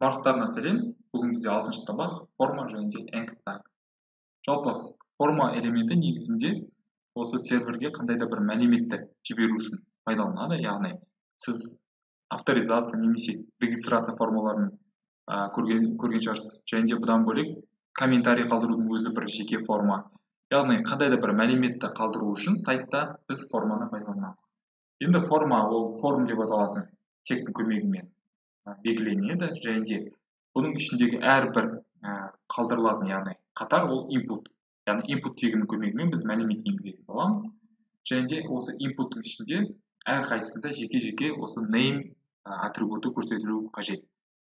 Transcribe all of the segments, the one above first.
Барлықтарына сәлем! Бүгін бізде алтыншы сабақ: форма және де enctype. Жалпы, форма элементі негізінде осы серверге қандай да бір мәліметті жіберу үшін пайдаланады, яғни сіз авторизация немесе регистрация формаларын көрген шығарсыз. Және де бұдан бөлек комментарий қалдырудың өзі бір жеке форма, яғни қандай да бір мәліметті қалдыру үшін сайтта біз форманы пайдаланамыз. Енді форма ол form деп аталатын тегтің көмегімен белгіленеді және де бұның ішіндегі әрбір қалдырылатын, яғни қатар, ол input, яғни input тегінің көмегімен біз мәлімет енгізетін боламыз. Және де осы input тың ішінде әрқайсысында жеке жеке осы name атрибуты көрсетілуі қажет.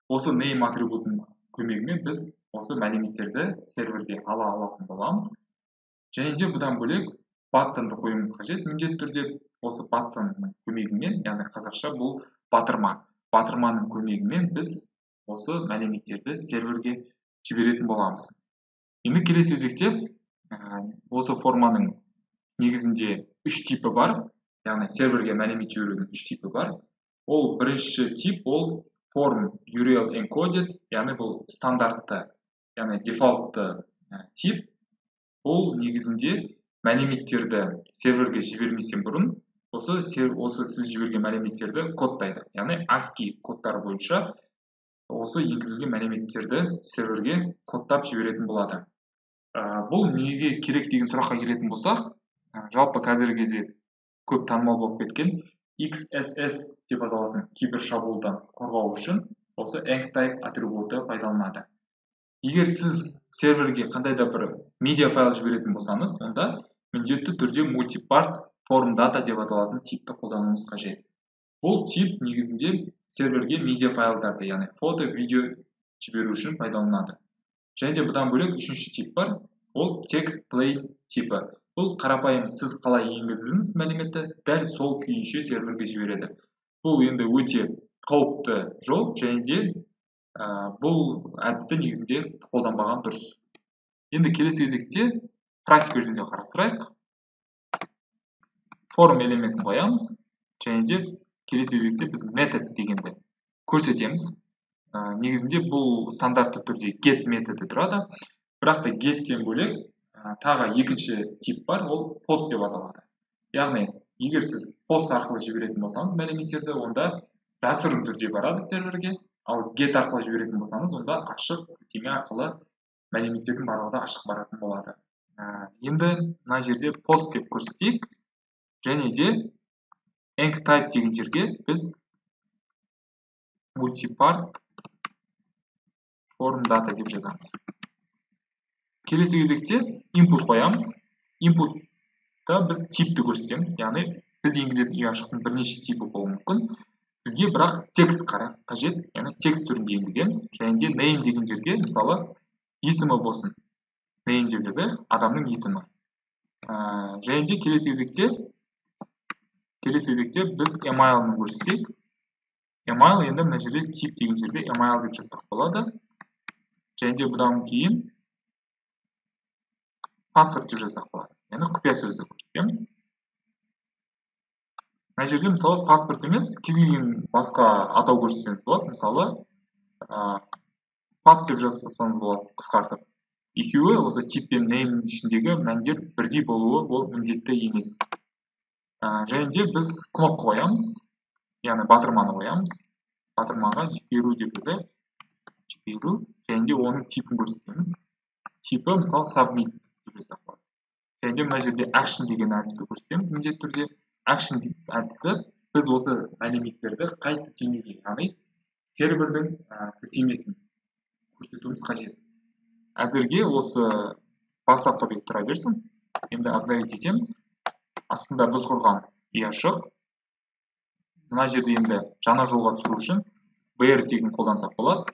Осы name атрибутының көмегімен біз осы мәліметтерді серверде ала алатын боламыз. Және де бұдан бөлек button ды қоюымыз қажет міндетті түрде. Осы button ның көмегімен, яғни қазақша бұл батырма, батырманың көмегімен біз осы мәліметтерді серверге жіберетін боламыз. Енді келесі кезекте осы форманың негізінде үш типі бар, яғни серверге мәлімет жіберудің үш типі бар. Ол бірінші тип, ол form URL encoded, яғни бұл стандартты, яғни дефолтты тип. Бұл негізінде мәліметтерді серверге жіберместен бұрын осы сіз жіберген мәліметтерді кодтайды, яғни ASCII кодтары бойынша осы енгізілген мәліметтерді серверге кодтап жіберетін болады. Бұл неге керек деген сұраққа келетін болсақ, жалпы қазіргі кезде көп танымал болып кеткен XSS деп аталатын кибершабуылдан қорғау үшін осы enctype атрибуты пайдаланады. Егер сіз серверге қандай да бір медиа файл жіберетін болсаңыз, онда міндетті түрде multipart form data деп аталатын типті қолдануыңыз қажет. Бұл тип негізінде серверге медиа файлдарды, яғни фото, видео жіберу үшін пайдаланады. Және де бұдан бөлек үшінші тип бар, ол text plain типі. Бұл қарапайым, сіз қалай енгіздіңіз мәліметті, дәл сол күйінше серверге жібереді. Бұл енді өте қауіпті жол және де бұл әдісті негізінде қолданбаған дұрыс. Енді келесі кезекте практика жүзінде қарастырайық. Form элементін қоямыз және де келесі кезекте біз метод дегенді көрсетеміз. Негізінде бұл стандартты түрде get методы тұрады, бірақ та get-тен бөлек тағы екінші тип бар, ол post деп аталады. Яғни егер сіз post арқылы жіберетін болсаңыз мәліметтерді, онда жасырын түрде барады серверге, ал get арқылы жіберетін болсаңыз, онда ашық сілтеме арқылы мәліметтердің барлығы да ашық баратын болады. Енді мына жерде post деп көрсетейік және де enctype деген жерге біз multipart form data деп жазамыз. Келесі кезекте input қоямыз. Input та біз типті көрсетеміз, яғни біз енгізетін ұяшықтың бірнеше типі болуы мүмкін, бізге бірақ текст қажет, яғни текст түрінде енгіземіз. Және де name деген жерге, мысалы, есімі болсын, name деп жазайық, адамның есімі. Және де келесі кезекте біз email көрсетейік. Email, енді мына жерде тип деген жерде email деп жазсақ болады. Және де бұдан кейін password деп жазсақ болады, яғни құпия сөзді көрсетеміз. Мына жерде, мысалы, password емес, кез келген басқа атау көрсетсеңіз болады, мысалы, pass деп жазсаңыз болады қысқартып. Екеуі, осы тип пен name ішіндегі мәндер бірдей болуы ол міндетті емес. Және де біз кнопка қоямыз, яғни батырманы қоямыз. Батырмаға «Жіберу» деп жазайық, «Жіберу». Және де оның типін көрсетеміз. Типі, мысалы, submit деп жазсақ болады. Және де мына жерде action деген әдісті көрсетеміз міндетті түрде. Action әдісі біз осы мәліметтерді қай сілтемеге, яғни сервердің сілтемесін көрсетуіміз қажет. Әзірге осы бастапқы бет тұра берсін. Енді обновить етеміз. Астында біз құрған ұяшық. Мына жерде енді жаңа жолға түсіру үшін br тегін қолдансақ болады.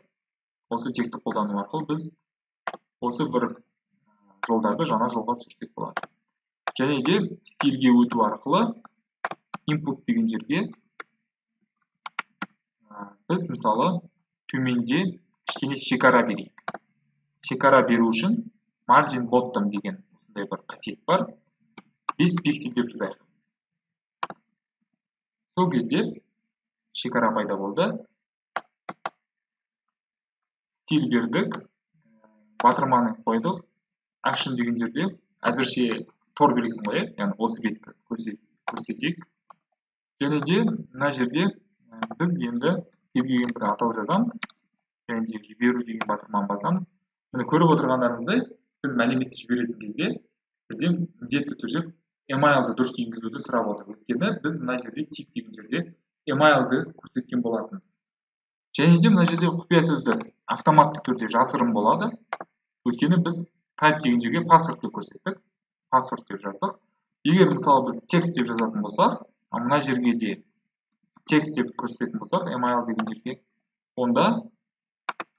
Осы тегті қолдану арқылы біз осы бір жолдарды жаңа жолға түсірсек болады. Және де стильге өту арқылы input деген жерге біз, мысалы, төменде кішкене шекара берейік. Шекара беру үшін margin bottom деген осындай бір қасиет бар, 5 пиксель деп жазайық. Сол кезде шекара пайда болды. Стиль бердік, батырманы қойдық. Action деген жерде әзірше тор белгісін қояйық, яғни осы бетті көрсетейік. Және де мына жерде біз енді кез келген бір атау жазамыз, және де жіберу деген батырманы басамыз. Міне көріп отырғандарыңыздай, біз мәліметті жіберетін кезде бізден міндетті түрде email-ды дұрыс енгізуді сұрап отыр. Өйткені біз мына жерде тип деген жерде email-ды көрсеткен болатынбыз. Және де мына жерде құпия сөзді автоматты түрде жасырын болады. Өйткені біз type деген жерге password деп көрсеттік. Password деп жаздық. Егер мысалы біз текст деп жазатын болсақ, мына жерге де текст деп көрсететін болсақ, email деген жерге, онда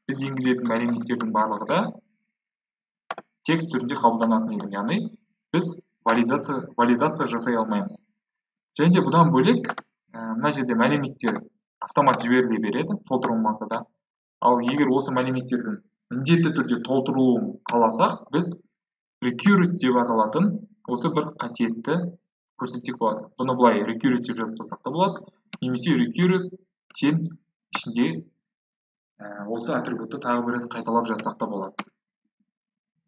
біз енгізетін мәліметтердің барлығы да текст түрінде қабылданатын еді. Яғни біз валидация жасай алмаймыз. Және де бұдан бөлек, мына жерде мәліметтер автомат жіберіле береді, толтырылмаса да. Ал егер осы мәліметтердің міндетті түрде толтырылуын қаласақ, біз required деп аталатын осы бір қасиетті көрсетсек болады. Бұны былай required деп жазсақ та болады, немесе required тең ішінде осы атрибутты тағы бір рет қайталап жазсақ та болады.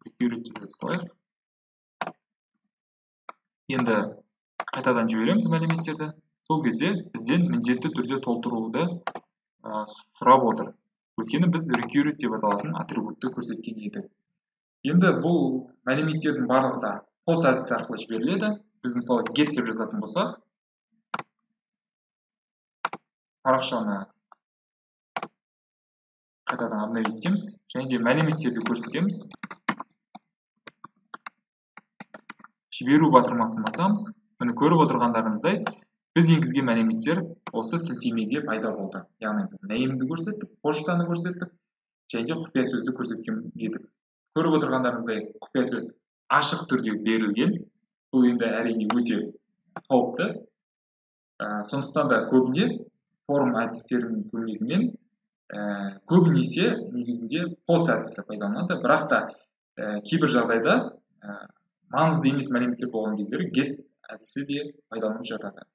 Required деп жаза салайық. Енді қайтадан жібереміз мәліметтерді. Сол кезде бізден міндетті түрде толтыруды сұрап отыр. Өйткені біз required деп аталатын атрибутты көрсеткен едік. Енді бұл мәліметтердің барлығы да POST әдісі арқылы жіберіледі. Біз мысалы get деп жазатын болсақ, парақшаны қайтадан обновить етеміз және де мәліметтерді көрсетеміз. Жіберу батырмасын басамыз. Міне көріп отырғандарыңыздай, біз енгізген мәліметтер осы сілтемеде пайда болды. Яғни біз name-ді көрсеттік, поштаны көрсеттік және де құпия сөзді көрсеткен едік. Көріп отырғандарыңыздай, құпия сөз ашық түрде берілген. Бұл енді әрине өте қауіпті. Сондықтан да көбіне форм әдістерінің көмегімен көбінесе негізінде POST әдісі пайдаланады. Бірақ та кейбір жағдайда маңызды емес мәліметтер болған кездері get әдісі де пайдаланып жатады.